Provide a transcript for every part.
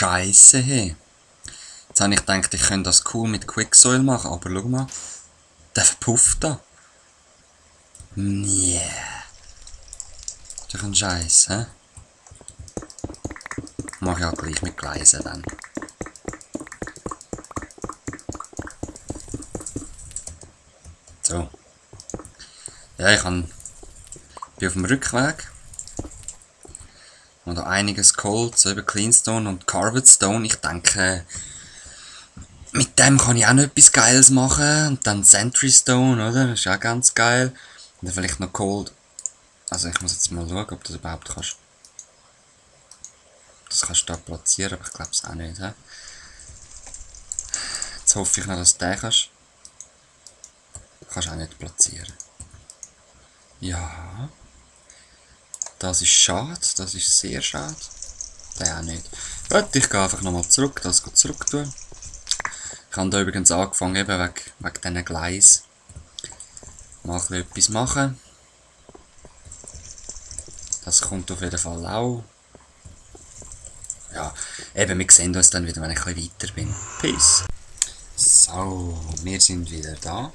Scheiße, hey. Jetzt habe ich gedacht, ich könnte das cool mit Quicksoil machen, aber schau mal. Der verpufft da. Nee. Das ist doch ein Scheiß, hä? Mach ich halt gleich mit Gleisen dann. So. Ja, bin auf dem Rückweg. Und da einiges geholt, so über Cleanstone und Carved Stone. Ich denke, mit dem kann ich auch noch etwas Geiles machen. Und dann Sentry Stone, oder? Das ist auch ganz geil. Und dann vielleicht noch Cold. Also ich muss jetzt mal schauen, ob du das überhaupt kannst. Das kannst du da platzieren, aber ich glaube es auch nicht. He? Jetzt hoffe ich noch, dass du den kannst. Kannst du auch nicht platzieren. Ja. Das ist schade, das ist sehr schade. Der auch nicht. Gut, ich gehe einfach nochmal zurück, das zurück tun. Ich habe da übrigens angefangen, eben wegen diesen Gleis. Mal etwas machen. Das kommt auf jeden Fall auch. Ja, eben, wir sehen uns dann wieder, wenn ich ein bisschen weiter bin. Peace. So, wir sind wieder da.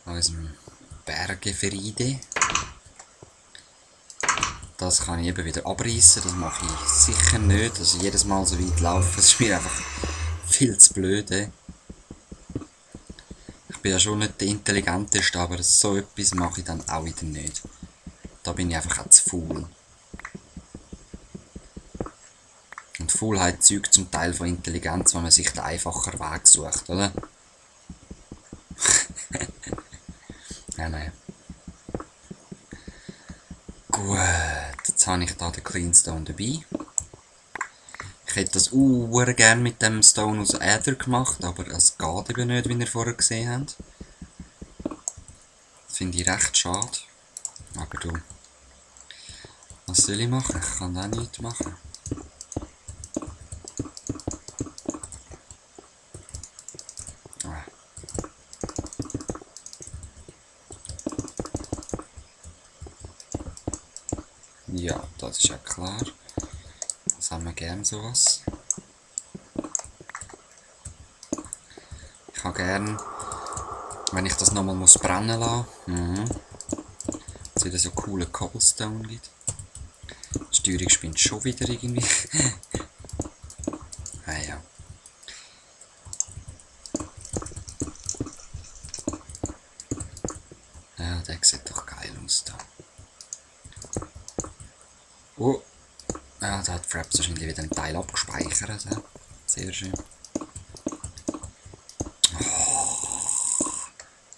An unserem Bergeferide. Das kann ich eben wieder abreißen, das mache ich sicher nicht. Also jedes Mal so weit laufen, das ist mir einfach viel zu blöd. Ich bin ja schon nicht der Intelligenteste, aber so etwas mache ich dann auch wieder nicht. Da bin ich einfach auch zu faul. Und Faulheit zeugt zum Teil von Intelligenz, wenn man sich den einfachen Weg sucht, oder? Ja, nein. Gut, jetzt habe ich da den Cleanstone dabei. Ich hätte das gerne mit dem Stone aus Äther gemacht, aber es geht eben nicht, wie ihr vorher gesehen habt. Das finde ich recht schade. Aber du, was soll ich machen? Ich kann da nichts machen. Ja, das ist ja klar. Das haben wir gern sowas. Ich habe gern, wenn ich das nochmal brennen lassen muss, dass es wieder so coole Cobblestone gibt. Die Steuerung spinnt schon wieder irgendwie. Ah ja. Ja, der sieht doch geil aus da. Oh, ja, da hat Fraps wahrscheinlich wieder einen Teil abgespeichert. Ja. Sehr schön.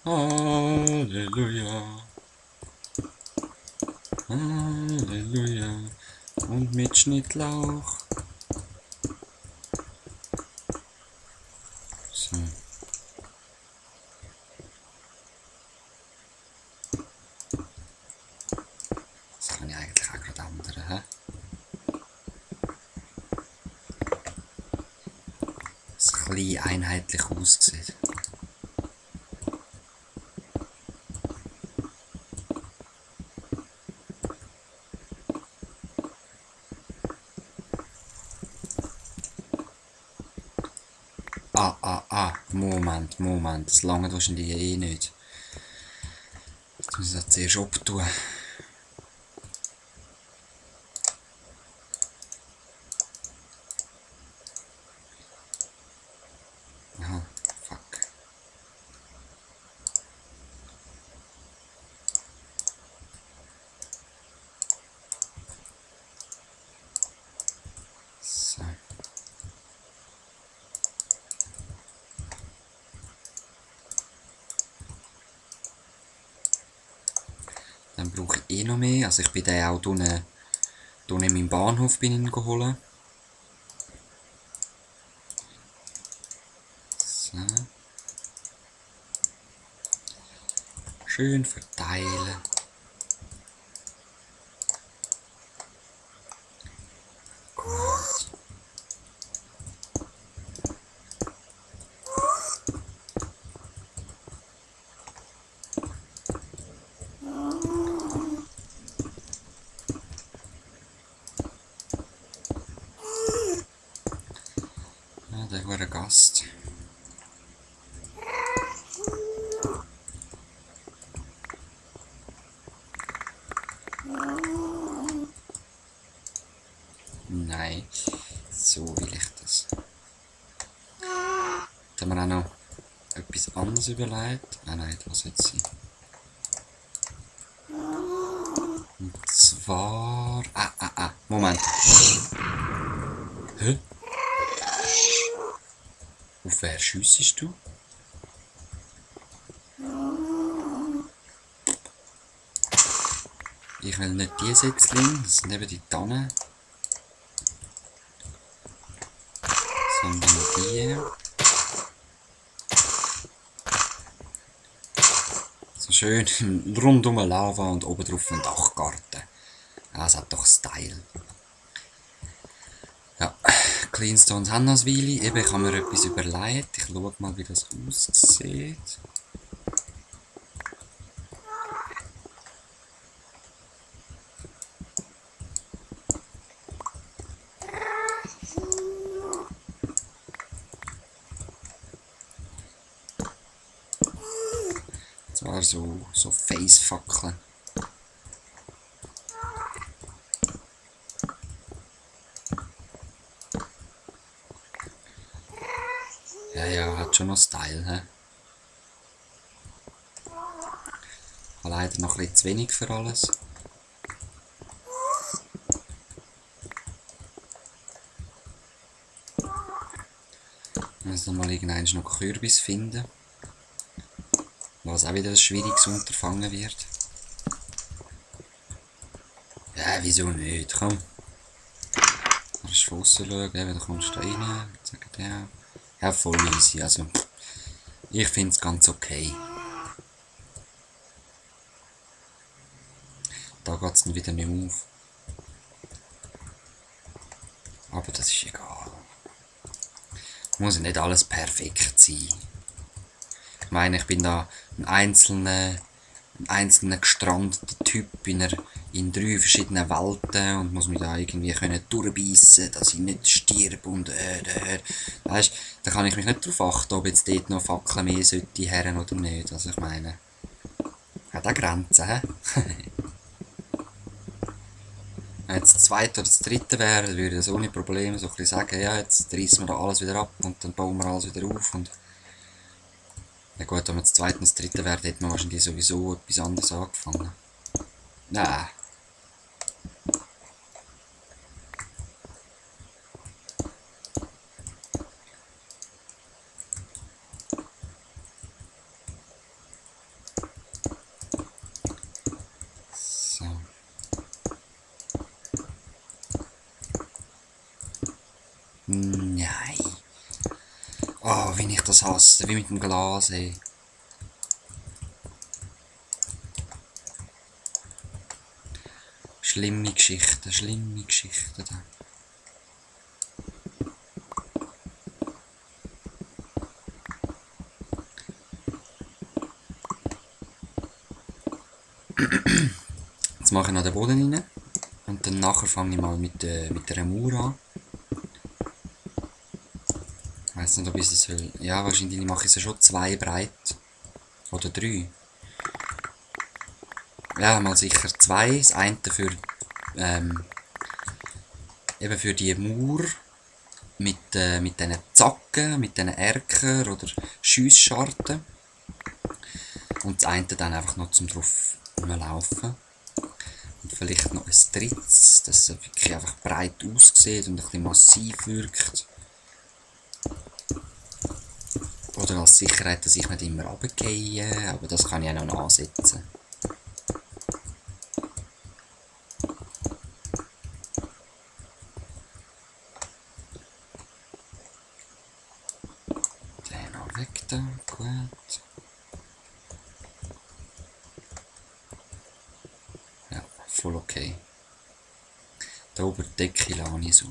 Oh. Halleluja. Halleluja. Und mit Schnittlauch. So. Das kann ich eigentlich auch gerade ändern, hä? Dass es ein bisschen einheitlich aussieht. Moment, das lange wahrscheinlich eh nicht. Jetzt muss ich das zuerst abtun. Aha, fuck. So. Dann brauche ich eh noch mehr. Also ich bin den auch unten in meinem Bahnhof geholt. So. Schön verteilen. Gut. der hure Gast. Nein, so will ich das. Da haben wir auch noch etwas anderes überlegt. Ah nein, das jetzt sein. Und zwar... Moment. Hä? Auf wer schiessest du? Ich will nicht die Setzlinge, das sind eben die Tannen. Sondern die. So schön rundum Lava und oben drauf ein Dachgarten. Ja, es hat doch Style. Ja, Cleanstones haben noch ein Weile. Eben, ich habe mir etwas überlegt. Ich schaue mal, wie das aussieht. Zwar so Facefackeln. Ja, hat schon noch Style, hä? Aber leider noch ein bisschen zu wenig für alles. Ich muss noch mal irgendwann noch Kürbis finden. Was auch wieder ein schwieriges Unterfangen wird. Ja, wieso nicht? Komm. Kannst du von aussen schauen, dann kommst du da rein. Sagt ja. Ja, voll easy. Also, ich finde es ganz okay. Da geht es dann wieder nicht mehr auf. Aber das ist egal. Muss ja nicht alles perfekt sein. Ich meine, ich bin da ein einzelner gestrandeter Typ in 3 verschiedenen Welten und muss mich da irgendwie durchbeissen, dass ich nicht stirb und weißt, da kann ich mich nicht darauf achten, ob jetzt dort noch Fackeln mehr sollte herren oder nicht. Also ich meine, hat auch Grenzen, hä? Wenn jetzt das zweite oder das dritte wäre, würde ich das ohne Probleme so ein bisschen sagen, ja, jetzt reissen wir da alles wieder ab und dann bauen wir alles wieder auf und ja gut, wenn wir das zweite und das dritte wäre, hätte man wahrscheinlich sowieso etwas anderes angefangen. Nein. So. Nein. Oh, wie ich das hasse, wie mit dem Glas, ey. Schlimme Geschichten da. Jetzt mache ich noch den Boden rein. Und dann nachher fange ich mal mit der Mauer an. Ich weiss nicht, ob ich das will. Ja, wahrscheinlich mache ich sie schon 2 breit. Oder 3. Ja, mal sicher 2. Das eine für, eben für die Mauer mit diesen Zacken, mit diesen Erker oder Schiessscharten. Und das eine dann einfach noch zum drauf rumlaufen. Und vielleicht noch ein drittes, dass es wirklich einfach breit aussieht und ein bisschen massiv wirkt. Oder als Sicherheit, dass ich nicht immer runtergehe, aber das kann ich auch noch ansetzen. Den noch weg da, gut. Ja, voll okay. Da oben die Decke lasse ich so.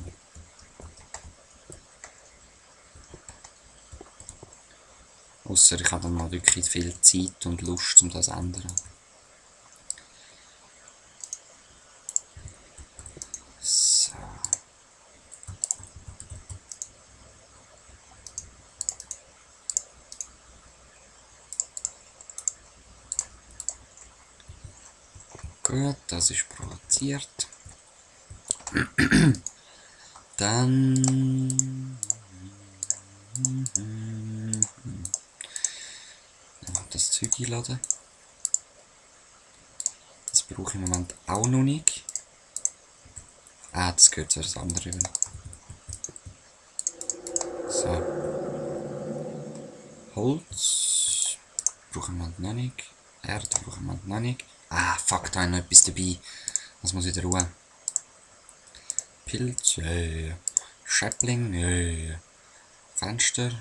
Ausser ich habe dann mal wirklich viel Zeit und Lust, um das zu ändern. So. Gut, das ist produziert. Dann das Zeug einladen. Das brauche ich im Moment auch noch nicht. Ah, das gehört zu etwas anderem. So. Holz brauchen wir noch nicht. Erde brauchen wir noch nicht. Ah, fuck, da ist noch etwas dabei. Das muss wieder ruhen. Pilz, Schäppling, Fenster,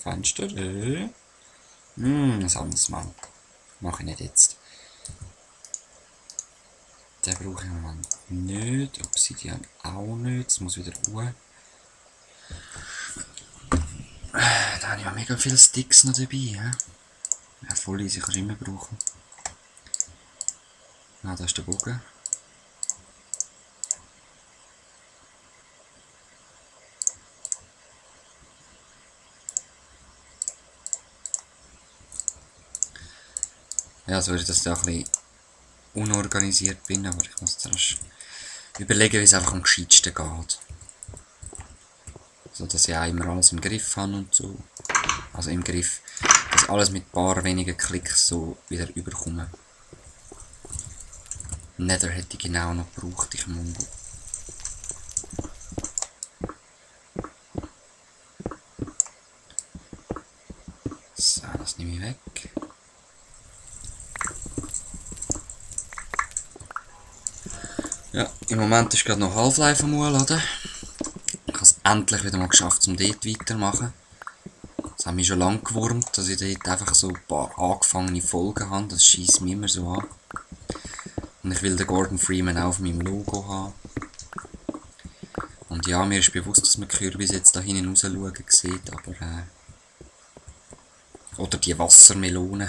Fenster, ein anderes Mal. Mache ich nicht jetzt. Den brauche ich im Moment nicht. Obsidian auch nicht. Das muss wieder ruhen. Da habe ich auch mega viele Sticks noch dabei. Ja, voll easy, kannst du immer brauchen. Ah, da ist der Bogen. Ja, sorry, dass ich da ein bisschen unorganisiert bin, aber ich muss zuerst überlegen, wie es einfach am gescheitsten geht. So dass ich auch immer alles im Griff habe und so. Also im Griff, dass ich alles mit ein paar wenigen Klicks so wieder überkomme. Nether hätte ich genau noch gebraucht, ich Mungo. So, das nehme ich weg. Ja, im Moment ist gerade noch Half-Life am Laden. Ich habe es endlich wieder mal geschafft, um dort weiterzumachen. Das hat mich schon lange gewurmt, dass ich dort einfach so ein paar angefangene Folgen habe. Das schießt mich immer so an. Und ich will den Gordon Freeman auch auf meinem Logo haben. Und ja, mir ist bewusst, dass man Kürbis jetzt da hinten raus schauen sieht, aber oder die Wassermelone.